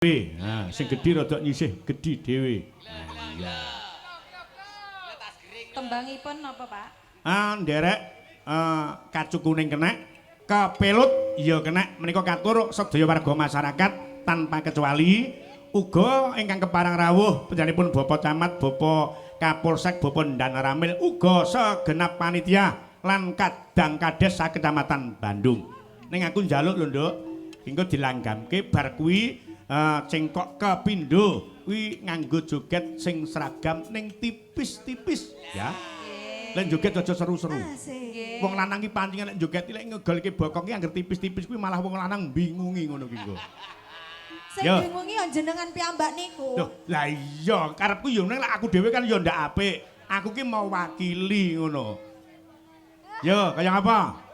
Nah, sing gedhi rada nyisih gedhi dhewe. Nah, iya. Tembangipun napa, Pak? Ah, nderek kacu kuning kenek, kepelut ya kenek. Menika katur sedaya warga masyarakat tanpa kecuali uga ingkang keparang rawuh panjenenganipun Bapak Camat, Bapak Kapolsek, Bapak Danramil, uga segenap panitia lan kadang kades sakecamatan Bandung. Ning aku njaluk lho, Nduk, engko dilanggamke bar kuwi cengkok kepindho kuwi nganggo joget sing seragam ning tipis-tipis ya. Lek joget aja seru-seru. Wong lanang ki pancingan lek joget lek ngegolke bokong ki angger tipis-tipis kuwi malah wong lanang bingungi ngono ki engko. Sing bingungi ya jenengan piyambak niku. Loh, lah iya karepku ya ning lek aku dhewe kan ya ndak apik. Aku ki mau wakili ngono. Yo, kaya ngapa?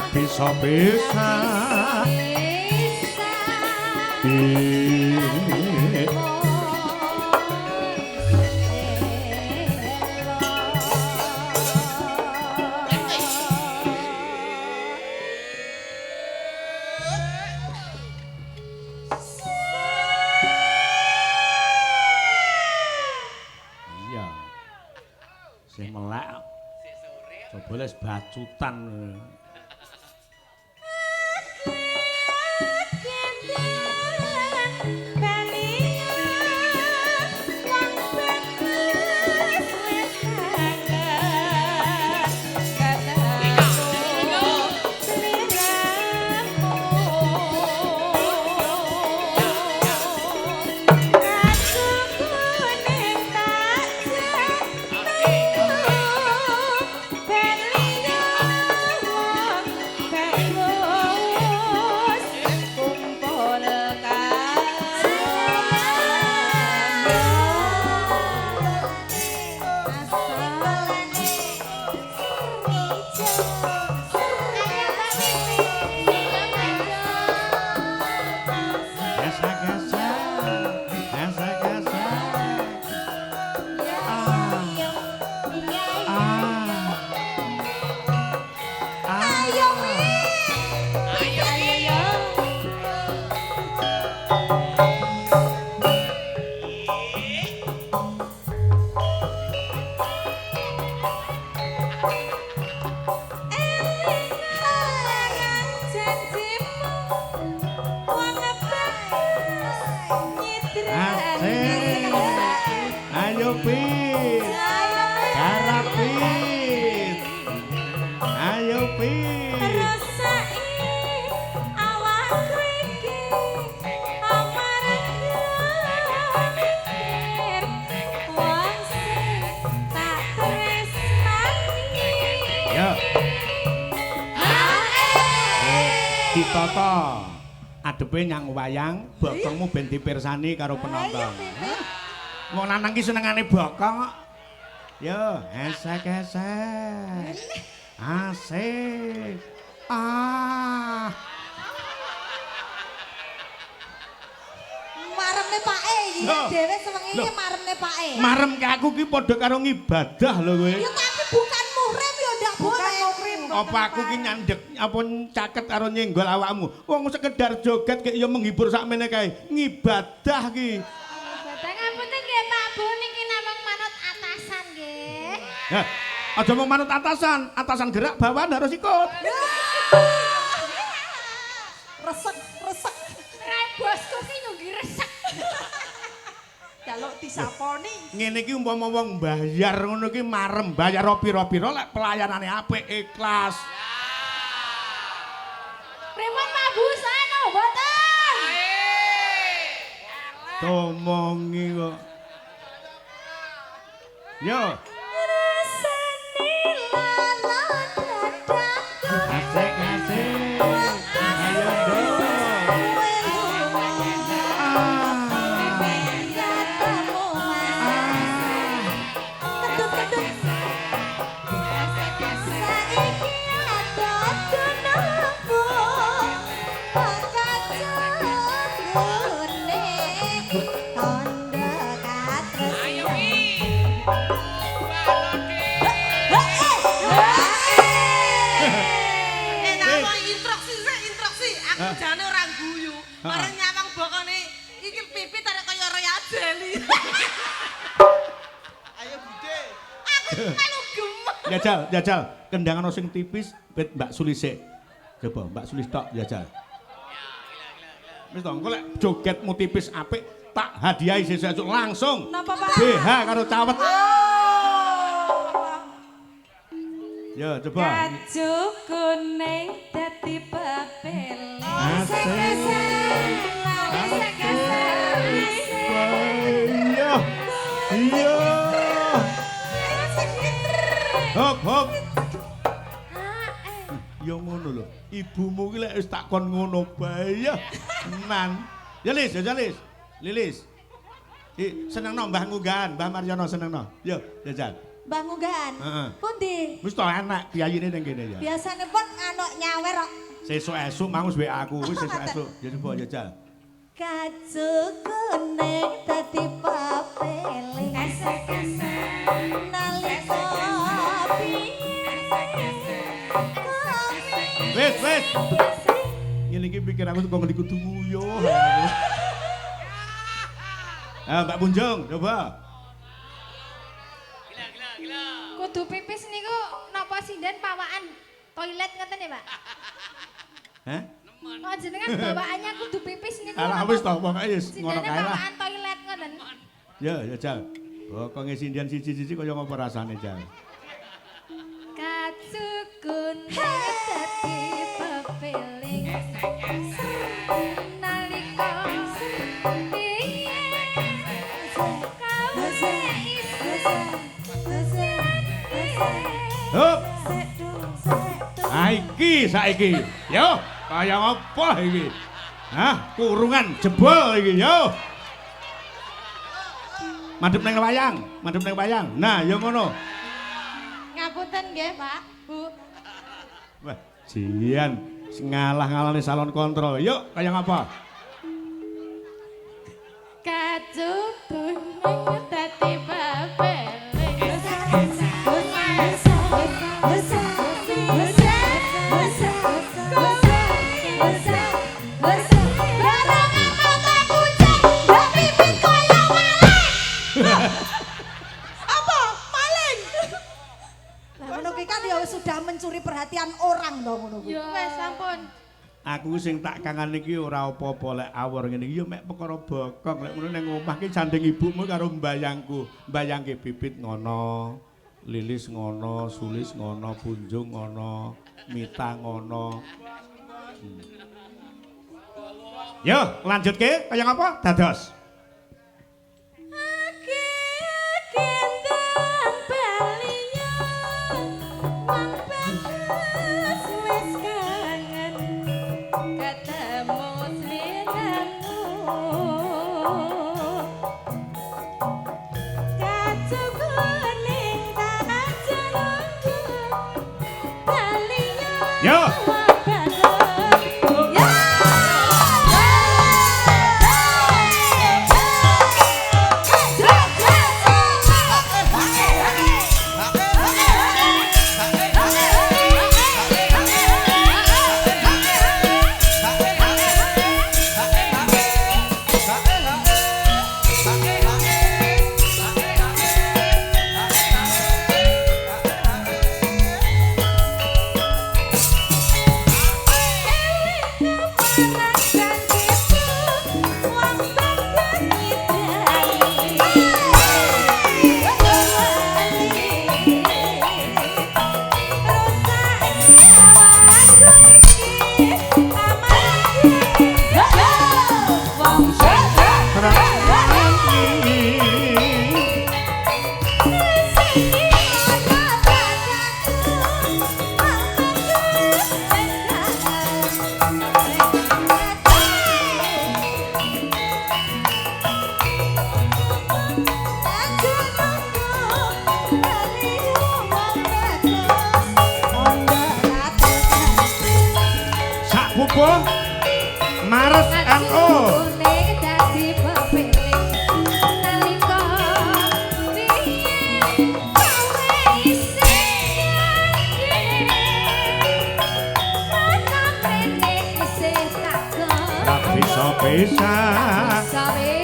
Bisa-bisa iya sing melek coba les bacutan. Aku iki amarga mikir wong sing tak tresnani. Ya. Ae. Ditata. Adepe nyang wayang, bokongmu ben dipirsani karo penonton. Wong lanang ki senengane bokong kok. Yo, esek-esek. Asik. Ah. Maremne Pake iki Loh. dhewe sewengi Loh. iki maremne Pake. Marem ke aku ki padha karo ngibadah lho kowe. Ya tapi bukan muhrim ya ndak Bukan boleh. muhrim. Apa aku ki nyandek apa caket karo nyenggol awakmu? Wong sekedar joget kek ya menghibur sakmene kae. Ngibadah ki. Ibadah ngapunten nggih Pak Bu niki namung manut atasan nggih. Hah, aja mau manut atasan, atasan gerak bawahan harus ikut. Resek, resek. Rai bosku ki nyunggi resek. Jaluk disaponi. Ngene iki umpama wong bayar ngono ki marem bayar pira-pira lek pelayanane apik ikhlas. Pripun Pak Bu sae mboten? Tomongi kok. Yo, Rasane lala dadaku. Asik asik. Ayo nduk. Ah. Ketemu mas. Kedut-kedut. Saiki ada nopo? Kaca kuning tanda katresnan. Ayo wi. Eh, napa instruksi sik, instruksi. Aku jane ora guyu. Bareng nyawang bokone iki pipit arek kaya royal jelly. Ayo Bude. Aku melu gemes. Jajal, jajal. Kendangan sing tipis bet Mbak Sulis sik. Coba Mbak Sulis tok jajal. Wis to, engko lek jogetmu tipis apik tak hadiahi sesuk langsung. Napa, Pak? BH karo cawet. Oh. Ya, coba. Kaju kuning dadi pepele. Asik. Asik asik. Iya. Iya. Hop, hop. Ya ngono lho. Ibumu ki lek wis tak kon ngono bae ya. Tenan. Ya Lis, ya Lis. Lilis. I, senengno Mbah Ngunggahan, Mbah Maryono senengno. Yo, jajal. Mbah Ngunggahan. Heeh. Pundi? Wis to enak piyayine ning kene ya. Biasane pun anok nyawer kok. Sesuk esuk mau wis WA aku, wis sesuk esuk. Ya coba jajal. Kaju kuning dadi papele. Nalika piye Wis, wis. Ngene iki pikir aku kok ngendi kudu nguyuh. Ah, Mbak Punjung, coba. Gila gila gila. Kudu pipis niku napa sinden pawaan toilet ngeten ya, Pak? Hah? Kok jenengan bawaannya kudu pipis niku? Alah napa wis to, pokoke wis ngono Sindene kae lah. pawaan toilet ngoten. Ya, ya jal. Bokonge sindian siji-siji kaya ngopo rasane, Jal. Kaju kuning dadi pepele. Nalika piye kawe isun. Hup. Ah iki saiki. Yo, kaya ngopo iki? Hah, kurungan jebol iki, yo. Madhep ning wayang, madhep ning wayang. Nah, yo ngono. Ngapunten nggih, Pak, Bu. Wah, jian ngalah-ngalahne salon kontrol. Yuk, kaya ngapa? Kaju kuning dadi pepele. Barengan mataku cek, mbak pipit kaya maling. Apa? Maling. Lah ngono kuwi kan ya sudah mencuri perhatian orang to ngono kuwi. Wes sampun. Aku sing tak kangen iki ora apa-apa lek awor ngene iki ya mek perkara bokong lek ngono ning omah ki sanding ibumu karo mbayangku, mbayangke bibit ngono, Lilis ngono, Sulis ngono, Punjung ngono, Mita ngono. Yo, lanjutke kaya ngapa? Dados. Yo. Mares NO. Bisa-bisa.